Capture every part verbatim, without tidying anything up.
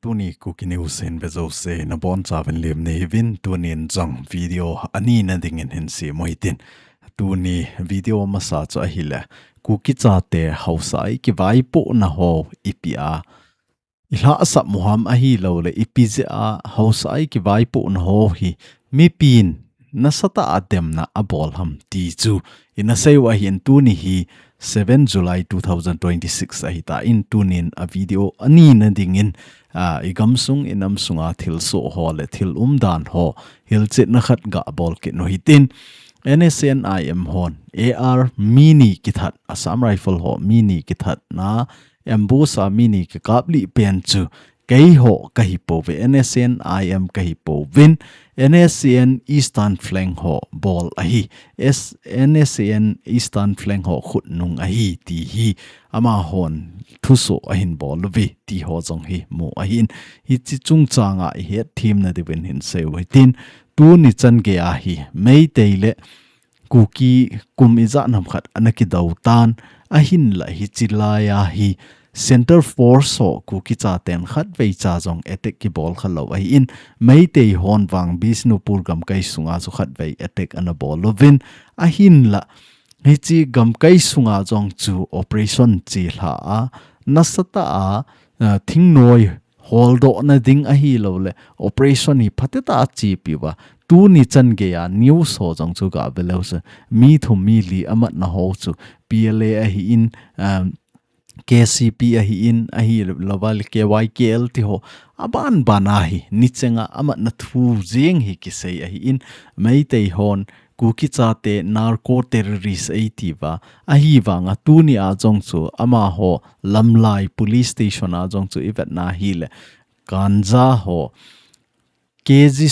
Tuni Kuki News hin vejouse nabonchauvin lemna hiuvin, tunin jong video ani nadingin hin sem u hitin. Tuni video masa chu ahile, Kuki chate haosa a kivaipohna ho ipi a ilhahsam u ham ahilouleh ipi jeh a haosa a kivaipohna ho hi mipin nasatah a demna abol ham ti chu ina seiu ahin. Tuni hi seven July two thousand twenty-six ahitan, tunin a video ani nadingin, a, igamsung inamsunga thilsoh ho le thil umdan ho hilchetna khat gabol kit u hitin. N S C N I M hon A R mi ni kithat, Assam Rifle ho mi ni kithatna ambush a mi ni kikaplih pen chu keiho kahipouve, N S C N I M kahipouvin, N S C N Eastern Flank ho bol ahi, S-, N S C N Eastern Flank ho khutnung ahi ti hi amahon thusoh ahin bol uve ti ho jong hi mu ahin. Hiche chungchanga ihetthem nadiuvin hin seiu hitin, tuni chan geiya hi Meitei le Kuki kum ijat ham khat ana kidou tan, ahinla hiche laiya hi Centre Force ho Kuki chaten khatvei cha jong attack kibol khalou ahin, Meitei hon vang Bishnupur gamkai sunga chu khatvei attack ana bol uvin, ahinla hiche gamkai sunga jong chu operation chelha a, nasatah a, a, thingnoi holdohna ding ahilouleh operation hi phatecha a chepi uva. Tuni chan geiya news ho jong chu gave leu chun, mi thum mi li amatna ho chu P L A ahin, um, K C P ahin, ahilouva le K Y K L ti ho, aban ban a hi nichenga amatna thu jeng hi kisei ahin, Meitei hon Kuki chate narco terrorist eiti uva, ahivanga tunia jong chu amaho Lamlai police station a jong chu ivetna hile, ganja ho K G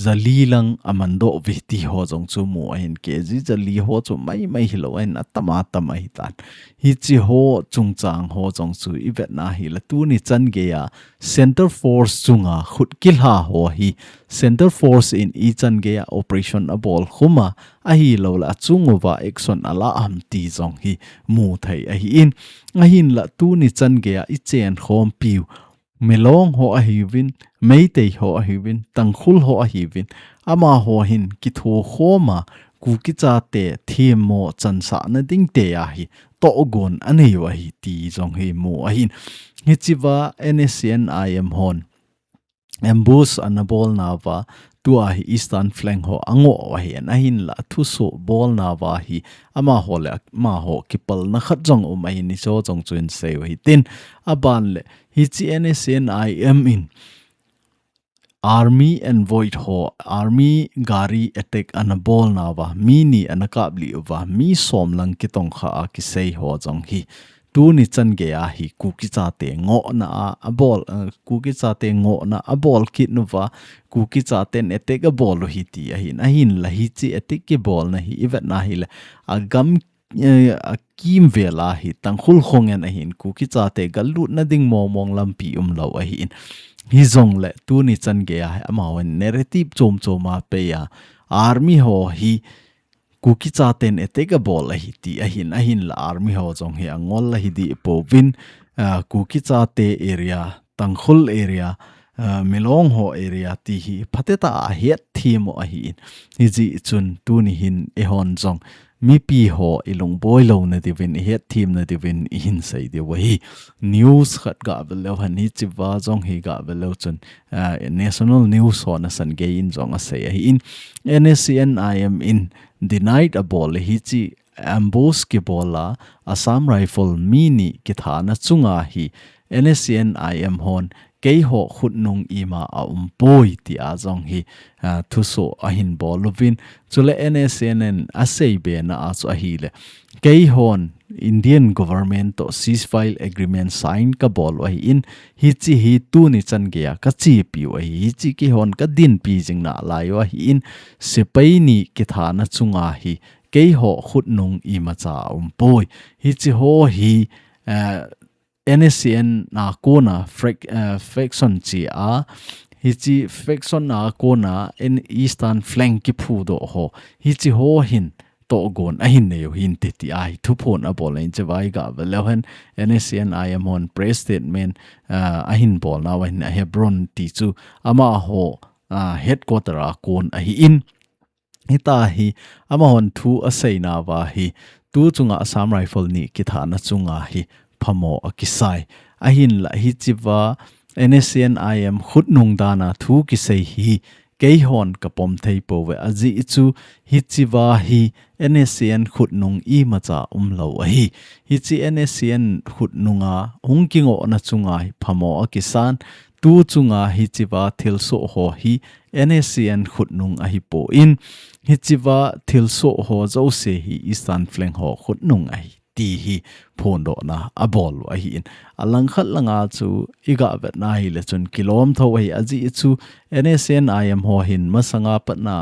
jali lang amandoh uve ti ho jong chu mu ahin, K G jali ho chu maimai hilou ahin, atama tam ahitan. Hiche ho chungchang ho jong chu ivetna hile, tuni chan geiya Centre Force chunga khut kilha ho hi Centre Force in ichan geiya operation abol khum a, ahilouleh achung uva action ala ham ti jong hi mu thei ahin. Ahinla tuni chan geiya ichenkhompiu Milong ho ahiuvin, Meitei ho ahiuvin, Tangkhul ho ahiuvin, amaho hin kithokhom a Kuki chate themmo chansahna ding tia hi tohgon aneiu ahi ti jong hi mu ahin. Hichea N S C N I M hon ambush ana bolnauva, tua hi Eastern Flank ho angoh u ahin, ahinla thusoh bolnauva hi amaho le amaho kipalna khat jong um ahin, hicho jong chu hin seiu hitin. Aban le, hiche N S C N I M in Army envoy ho, army gari attack ana bolnauva, mi ni ana kaplih uva, mi som lang kitongkha a kisei ho jong hi tuni chan geiya hi Kuki chate ngohna a, abol, eh, Kuki chate ngohna abol kit nauva, Kuki chaten attack abol u ahi ti ahin, ahinla hiche attack kibolna hi ivetna hile, agam, eh, akimvel a hi Tangkhul khongen ahin, Kuki chate galutna ding mongmong lampi umlou ahin. Hijongle tuni chan geiya hi amahon narrative chom chom a pei a, army ho hi Kuki chaten attack abol ahi ti ahin, ahinla army ho jong hi angol ahi deh pouvin, ah, Kuki chate area, Tangkhul area, ah, Milong ho area ti hi phatecha a hetthem u ahin. Hijeh chun tuni hin eihon jong mipi ho ilungboi louna diuvin, ihetthem na diuvin ihin sei diu ahi. News khat gave leu hen, hichea jong hi gave leu chun, ah, national news ho nasan gei in jong asei ahin, N S C N I M in denied abol e, hiche ambush kibol a Assam Rifle mi ni kithana chunga hi N S C N I M hon keiho khutnung ima aumpoi tia jong hi, ah, thusoh ahin bol uvin. Chule N S C N in asei bena a chu ahile, keihon Indian government to ceasefire agreement sign kabol u ahin, hiche hi tuni chan geiya kachepiu ahi, hiche keihon kadinpi jing nalai u ahin, sepai ni kithana chunga hi keiho khutnung imacha aumpoi. Hiche ho hi, eh, N S C N a kona frac-, eh, faction che a, hiche faction a kona N-, Eastern Flank kiphudoh ho, hiche ho hin tohgon ahin nei u hinte ti ahi thuphon abol in, hiche va iga vet leu hen N S C N I M hon press statement, ah, ahin bolnau ahin, a Hebron ti chu amaho, ah, headquarter a kon ahin. Hita hi amahon thu aseinauva hi tu chunga Assam Rifle ni kithana chunga hi phamo akisai. Ahinla hiche va N S C N I M khutnung dana thu kisei hi keihon kapom thei pouve, ajeh chu hiche va hi N S C N khutnung imacha umlou ahi. Hiche N S C N khutnunga hung kingohna chunga hi phamo akisan, tu chunga hiche va thilsoh ho hi N S C N khutnung ahipon, hiche va thilsoh ho jouse hi Eastern Flank ho khutnung ahi ti hi phondohna abol u ahin. Alangkhat langa chu iga vetna hile chun kilom tho ahi, ajeh chu N S C N I M ho hin masanga patna,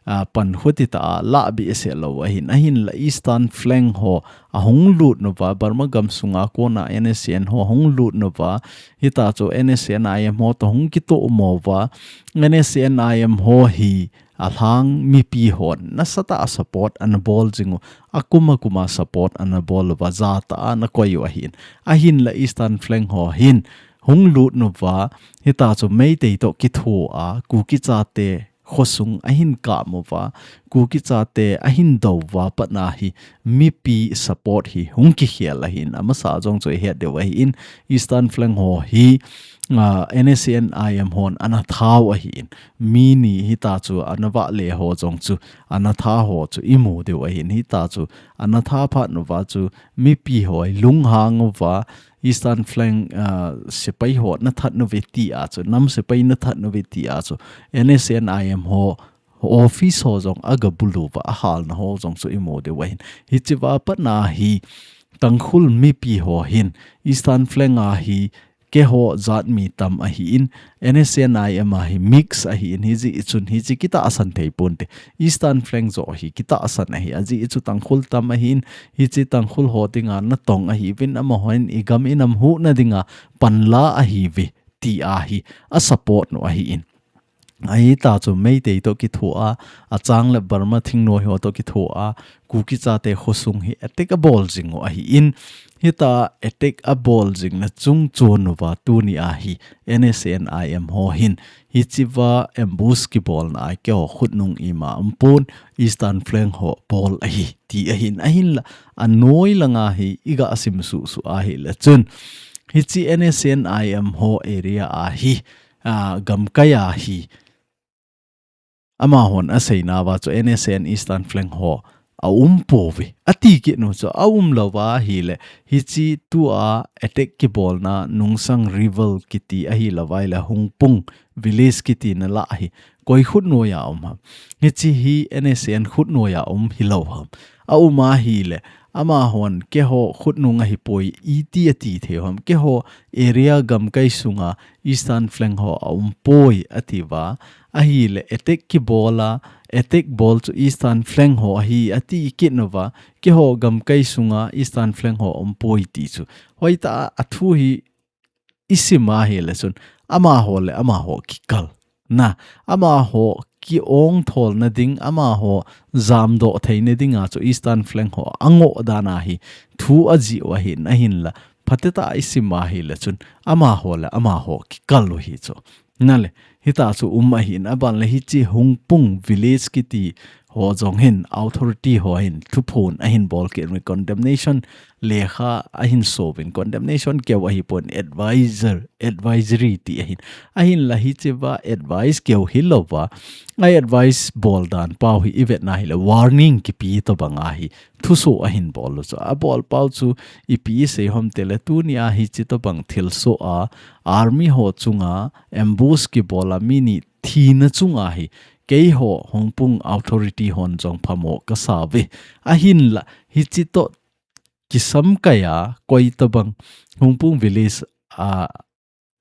ah, pan khuti ta a lah behseh lou ahin. Ahinla Eastern Flank ho ahung lut nauva, Burma gam sunga kona N S C N ho ahung lut nauva, hita chu N S C N I M ho toh hung kitoh mo uva, N S C N I M ho hi alhang mipi hon nasatah a support ana bol jing u, akum akum a support ana bol uva, jatah a ana koi u ahin. Ahinla Eastern Flank ho hin hung lut nauva, hita chu Meitei toh kitho a, Kuki chate khosung ahin kap uva, Kuki chate ahin dou uva patna hi mipi support hi hung kikhel ahin, amasa jong chu ihet diu ahin, Eastern Flank ho hi, ah, N S C N I M hon ana thau ahin, mi ni hita chu ana vahle ho jong chu ana tha ho chu imu diu ahin, hita chu ana tha phat nauva chu mipi ho hi lunghang uva, Eastern Flank, ah, sepai ho nathat nauve tia chu, nam sepai nathat nauve tia chu, N S C N I M ho office ho jong aga bulu uva, ahalna ho jong chu imu diu ahin. Hiche va patna hi Tangkhul mipi ho hin Eastern Flank a hi keiho jat mi tam ahin, N S C N I M a hi mix ahin, hijeh chun hiche kitahsan thei ponte. Eastern Flank joh hi kitahsan ahi, ajeh chu Tangkhul tam ahin, hiche Tangkhul ho dinga natong ahiuvin, amahon igam inam huhna dinga panla ahiuve ti ahi, asupport u ahin. Ahita chu Meitei toh kitho a, achang le Burma thingnoi ho toh kitho a, Kuki chate khosung hi attack abol jing u ahin, hita attack abol jingna chungchon uva tuni a hi N S C N I M ho hin hiche va ambush kibolna a keiho khutnung ima umpon, Eastern Flank ho bol ahi ti ahin, ahinla anoi langa hi iga sim suhsuh ahile chun hiche N S C N I M ho area a hi, ah, gamkai a hi amahon aseinauva chu N S C N Eastern Flank ho aumpouve ati kit u chu, aumlouva ahile hiche tua attack kibolna Nungsang River kiti ahilouvai le Hungpung Village kiti nalai hi koi khutnoi a um ham? Hiche hi N S C N khutnoi a um hilou ham? Aum ahile amahon keiho khutnung ahipoi iti ati thei u ham? Keiho area gamkai sunga Eastern Flank ho aumpoi atiuva, ahile attack kibol a, attack bol chu Eastern Flank ho ahi ati kit uva, keiho gamkai sunga Eastern Flank ho aumpoi ti chu. Hoitah a athu hi isim ahile chun amaho le amaho kikal. Na, amaho kiongtholna ding, amaho jamdoh theina dinga chu Eastern Flank ho angoh dan a hi thu ajih u ahin, ahinla phatecha isim ahile chun amaho le amaho kikal u hi chu. Nale, hita chu um ahin, aban le hiche Hungpung Village kiti ho jong hin, authority ho hin thuphon ahin bol kit uvin, condemnation lekha ahin souvin, condemnation keu ahipon, advisor, advisory ti ahin. Ahinla hiche va advice keu hilouva, a advice bol dan pau hi ivetna hile warning kipe tobang ahi, thusoh ahin bol u chu. Abol pau chu ipi isei u ham tile, tuni a hiche tobang thilsoh a, army ho chunga ambush kibol a mi ni thina chunga hi keiho Hungpung authority hon jong phamo kasauve. Ahinla hiche toh kisamkai a koi tobang Hungpung Village a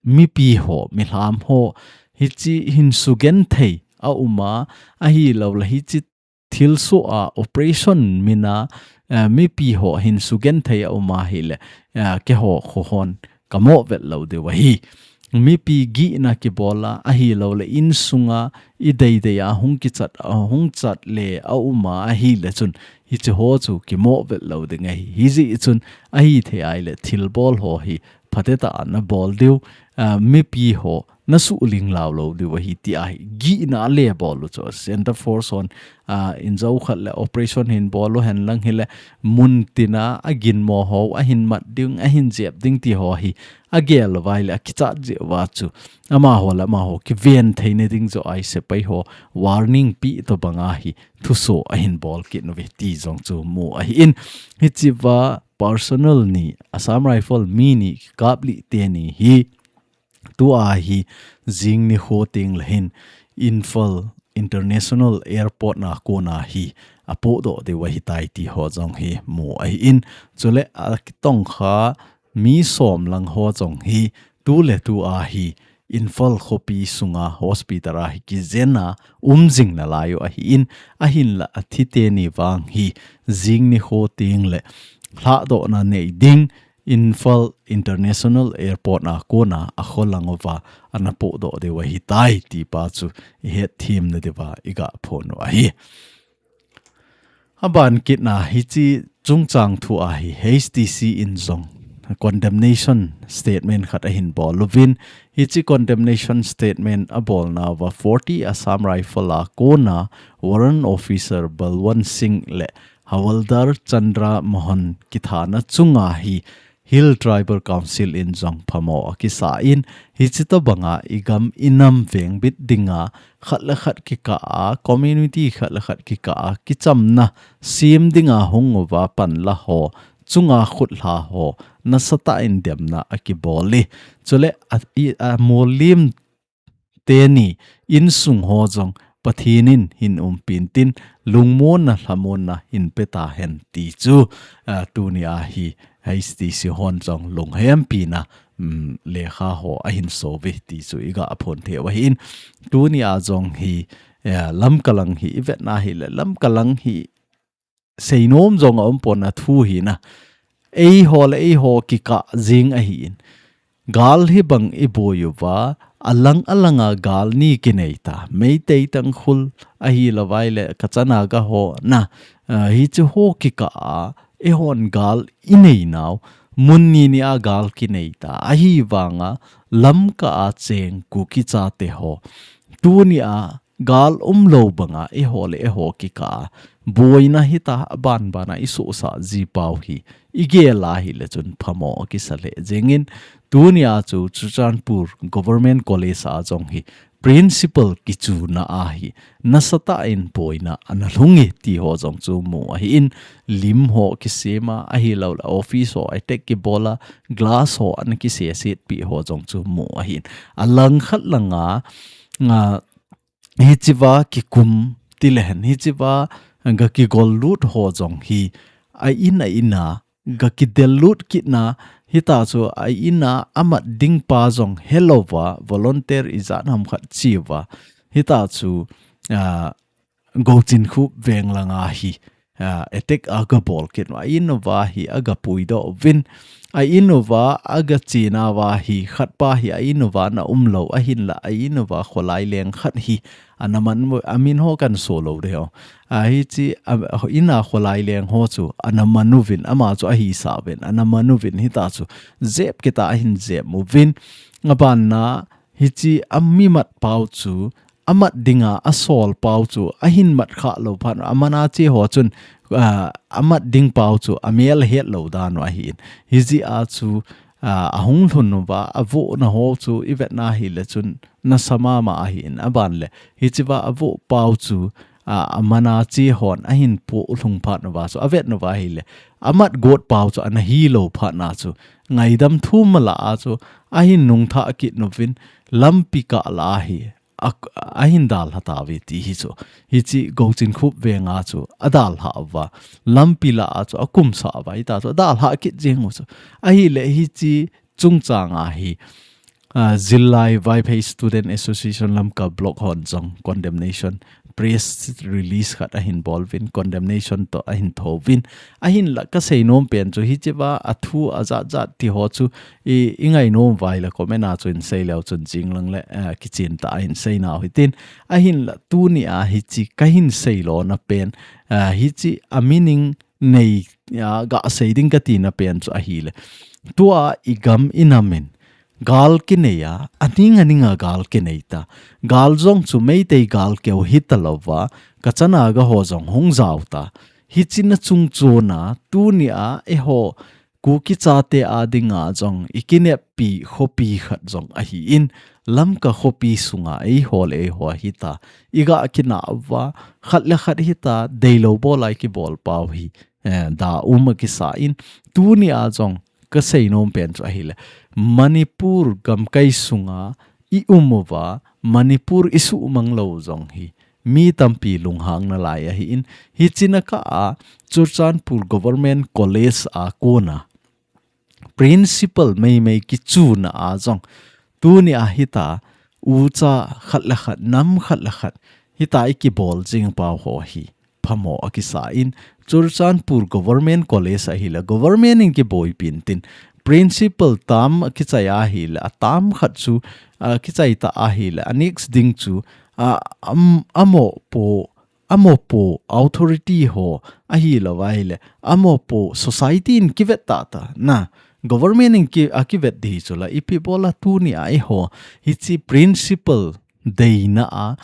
mipi ho, milham ho, hiche hin sugenthei aum a, ahilouleh hiche thilsoh a operation min a, eh, mipi ho hin sugenthei aum ahile, eh, keiho kho hon kamo vet lou diu ahi. mipi gihna kibola, ahilouleh insunga ideidei a hung kichat, a hung chat le a uma ahileh chun, hiche ho chu kimoh vet lou ding ahi. Hijeh chun ahithei ahileh thilbol ho hi phatecha a nabol diu, a, mipi ho nasuhling lau lou diu ahi ti ahi. Gihna le bol u chu Centre Force hon, a, injou khat le operation hin bol u henlang hileh mun tina aginmo ho ahin mat ding, ahin jep ding ti ho hi agel uva ahileh akichat jeh uva chu amaho le amaho kiven theina ding joh ahi sepai ho warning pe tobang ahi thuso ahin bol kit uve ti jong chu mu ahin. Hichea personnel ni, Assam Rifle mi ni kap lih teni hi tua hi jing nikho tengle hin Imphal International Airport na kona hi apohdoh diu ahitai ti ho jong hi mu ahin. Chule akitongkha mi som lang ho jong hi tu le tu a hi Imphal khopi sunga hospital a hi kijena um jing nalai u ahin, ahinla athi teni vang hi jing nikho tengle lhahdohna nei ding Imphal International Airport na kona akholang uva anapohdoh diu ahitai ti pa chu ihet them nadiuva iga phon u ahi. Aban kitna hiche chungchang thu a hi H T C in jong condemnation statement khat ahin bol uvin, hiche condemnation statement abolna uva forty Assam Rifle a kona Warrant Officer Balwant Singh le Havaldar Chandra Mohan kithana chunga hi Hill Tribal Council in jong phamo akisa in, hiche tobanga igam inam vengbit dinga khat le khat kikah a, community khat le khat kikah a kichamna sem dinga hung uva panla ho chunga khut lha ho nasatah in demna akibol e. Chule a, i, amolim teni insung ho jong Pathen in hin umpi intin, lungmonna lhamonna hin peta hen ti chu, a, tuni a hi H T C hon jong lunghempina, um, lekha ho ahin so uve ti chu iga phon thei u ahin. Tuni a jong hi, eh, Lamka lang hi ivetna hileh Lamka lang hi seinom jong aumpon, athu hina. Eiho le eiho kikah jing ahin. Gal hibang iboi uva, alang alanga gal ni kinei ta. Meitei, Tangkhul, ahilouvai le Kacha Naga ho na, a, hiche ho kikah a, eihon gal inei nau, mun ni ni a gal kinei ta. Ahivanga, Lamka a cheng Kuki chate ho. Tuni a, gal umlou banga eiho le eiho kikah a boina hita, abanbana isohsah ji pau hi igel a hileh chun phamo akisa lheh jengin, tuni a chu Churachandpur Government College a jong hi principal kichuna a hi nasatah in boina ana lhung e ti ho jong chu mu ahin, lim ho kisem a, ahilouleh office ho attack kibol a, glass ho ana kiseset pi ho jong chu mu ahin, alang khat langa, a, hichea kikum tilehen, hichea ga kigol lut ho jong hi a in a in a ga kidel lut kitna, hita chu a in a amat ding pa jong helouva, volunteer ijat ham khat cheuva, hita chu, a, Gochinkhup veng langa hi, a, attack aga bol kit u, a in uva hi aga puidoh uvin, a in uva aga chena uva hi, khat pa hi a in uva ana umlou, ahinla a in uva kholai leng khat hi ana man u, amin ho kahin so lou ding o. A hiche, a, in a kholai leng ho chu ana man uvin, ama chu ahisah uvin, ana man uvin, hita chu jep kit a ahin jep uvin, abanna, hiche a mi mat pau chu, amat dinga asol pau chu, ahin mat kha lou phat, aman a che ho chun, a, amat ding pau chu, amel ahet lou dan u ahin. Hijeh a chu, a, ahung lhun uva, avohna ho chu, ivetna hileh chun, nasa mama ahin, aban le. Hichea avoh pau chu, a, aman a che hon, ahin poh lhung phat uva chu, avet uva hileh. Amat got pau chu, ana hilou phat na chu, ngaidam thum ala a chu, ahin nungthah kit uvin, lampi kah la hi, a, ahin dalha tauve ti hi chu. Hiche Gochinkhup veng a chu adalha uva. Lampi la a chu akumsah uva. Hita chu adalha kit jeng u chu. Ahileh hiche chungchang a hi ah, Zillai Vaiphei Student Association Lamka Block hon jong condemnation press release khat ahin bol uvin, condemnation toh ahin tho uvin. Ahinla kasei nom pen chu hichea athu ajat jat ti ho chu i, i ngai nom uva ahile comment a chu in sei leu chun jing lang le, eh, kichen tah a in sei nau hitin. Ahinla tunia hiche kahin sei lona pen, eh, hiche a meaning nei, ah, gasei ding kati na pen chu ahile. Tua i gam i nam in gal kinei a, aning aning a gal kinei ta. Gal jong chu Meitei gal keu hita louva, Kacha Naga ho jong hung jao ta. Hiche na chung chon a, tunia eiho Kuki chate a dinga jong i kineppi khopi khat jong ahin, Lamka khopi sunga eiho le eiho hita. I ga kinah uva, khat le khat hita, deilou bol a i kibol pau hi, eh, da um a kisa in, tunia jong kasei nom pen chu ahile. Manipur gamkai sunga i um uva, Manipur i suhmang lou jong hi mi tampi lunghang nalai ahin, hiche na kah a Churachandpur Government College a kona principal meimei kichuna a jong tunia hita ucha khat le khat, nam khat le khat, hita i kibol jing pau ho hi phamo a kisa in, Churachandpur Government College ahile, government in kiboi pen tin, principal tam a kichai ahile, a tam khat chu, a kichai ta ahile, a next ding chu, a, am, amo po, amo po authority ho ahilou ahile, amo po society in kivet ta ta, na, government in ki, a kivet di chu la, ipi bol a tunia eiho, hiche principal deina a,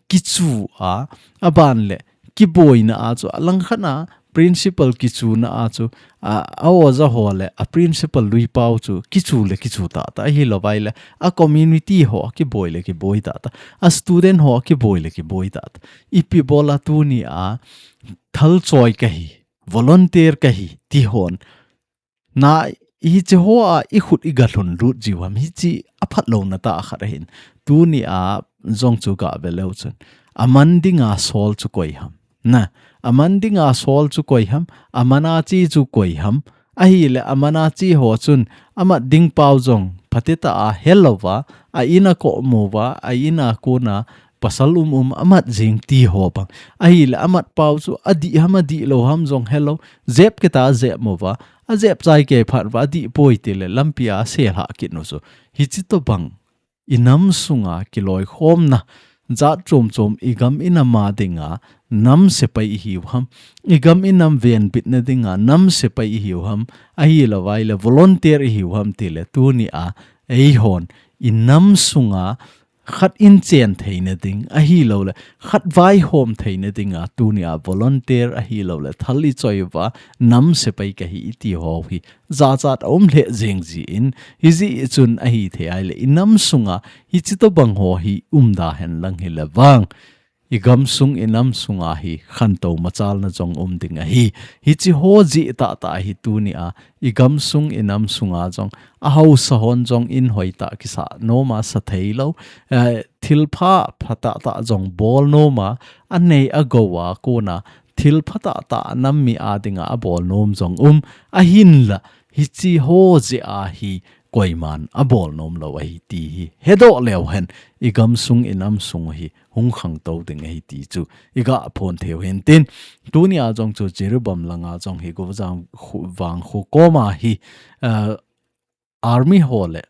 kichu a, aban le, kiboina a chu, a langkhat a, principal kichuna a chu, a, a oja ho le, a principal lui pau chu, kichu le kichu ta ta, ahilou ahile, a community ho, kiboi le kiboi ta ta, a student ho, kiboi le kiboi ta ta. Ipi bol a tunia, thal choi kahi, volunteer kahi, ti hon. Na, hiche ho a i khut i galhun lut jiu ham, hiche a phat louna tah khat ahin. Tunia jong chu gave leu chun. A man dinga sol chu koi ham. Na, a man dinga sol chu koi ham, a man a chi chu koi ham. Ahile a man a chi ho chun, a mat ding pau jong, phatecha a helouva, a in a komu uva, a in a kona, pasal um um a mat jing ti ho bang. Ahile a mat pau chu, a dih ham a dih lou ham jong helou, jep kit a jep uva, a jep chai kei phat uva, a dih poi ti le lampi a sel hah kit nu chu. Hiche tobang i nam sunga kiloikhomna, jat chom chom i gam i nam a dinga, nam sepai i hiu ham, i gam i nam venbitna dinga, nam sepai i hiu ham, ahilou ahile volunteer i hiu ham ti le tunia, eihon, i nam sunga, khat in chen theina ding, ahilou le, khat vaihom theina dinga, tunia volunteer ahilou le, thal i choi uva, nam sepai kahi i ti ho hi, jachat a um lheh jeng jin, hijeh chun ahithei ahile, i nam sunga, hiche tobang ho hi um da hen lang hile vang. I gam sung i nam sunga hi khantou machalna jong um ding ahi. Hiche ho jeh tah tah hi tunia, i gam sung i nam sunga jong, a haosa hon jong in hoi tah kisa nom a sa thei lou, eh, thil pha, pha tah tah jong bol nom a, a nei a gou a kona, thil pha tah tah nam mi a dinga a bol nom jong um, ahinla, hiche ho jeh a hi koiman a bol nom lou ahi ti hi. Hedoh leu hen, i gam sung i nam sung hi, hung khangtou ding ahi ti chu, i ga phon thei u hen tin. Tunia jong chu Jiribam langa jong hi Govajang khu, vang khu koma hi, eh, army ho le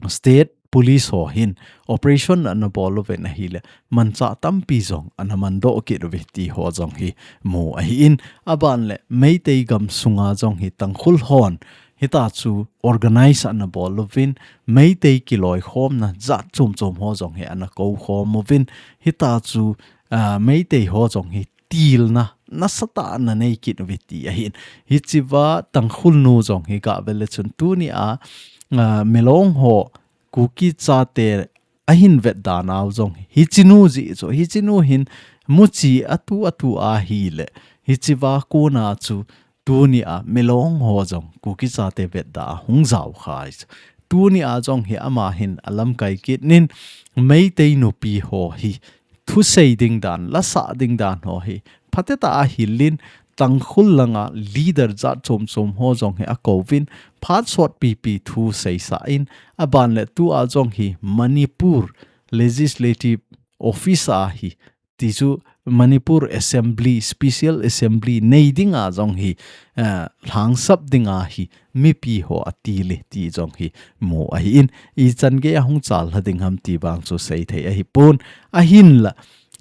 state police ho hin operation ana bol uvin ahile manchah tampi jong ana mandoh kit uve ti ho jong hi mu ahin aban le Meitei gam sunga jong hi Tangkhul hon hita chu organize ana bol uvin Meitei kiloikhomna jat chom chom ho jong hi ana kou khom uvin hita chu, ah, Meitei ho jong hi tilna nasatah ana nei kit uve ti ahin. Hichea Tangkhul nu jong hi gave le chun tunia, ah, Milong ho Kuki chate ahin vetda nau jong hi. Hiche nu jeh chu, hiche nu hin muchi atu atu ahile. Hichea kona chu tunia Milong ho jong Kuki chate vetda a hung jao kha ahi chu. Tunia jong hi ama hin alamkai kit nin Meitei nupi ho hi thusei ding dan, lasah ding dan ho hi phatecha a hilin Tangkhul langa leader jat chom chom ho jong hi akouvin, phat sot pipi thu seisah in, aban le tua jong hi Manipur Legislative Office a hi, ti chu Manipur Assembly, Special Assembly nei dinga jong hi, eh, lhangsap dinga hi mipi ho ati le ti jong hi mu ahi in, ichan gei a hung chal lha ding ham ti vang chu seithei ahipon, ahinla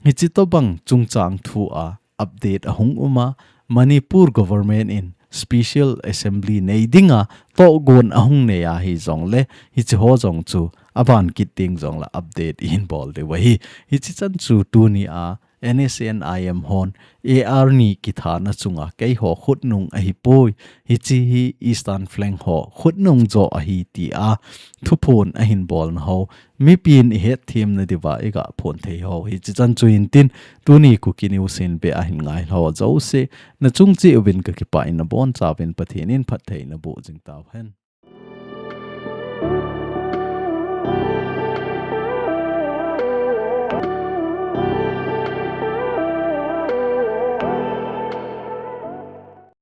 hichi tobang chungchang thu a update ahung uma, Manipur government in Special Assembly nei dinga togon ahung nei ahi jongle, hichi ho jong chu aban kit ding jong la update ihin bol diu ahi. Hichi chan chu tuni a N S C N I M hon A R ni kithana chunga keiho khutnung ahipoi. Hichi hi Eastern Flank ho khutnung jo ahi tia thuphon ahin bolna ho, mipin ihet themna diuva iga phon thei ho. Hichi chan chu hintin, tuni Kuki News in be ahin ngai ho jouse, nachung cheh uvin kakipah in, nabonchauvin Pathen in phatthei naboh jing tauhen.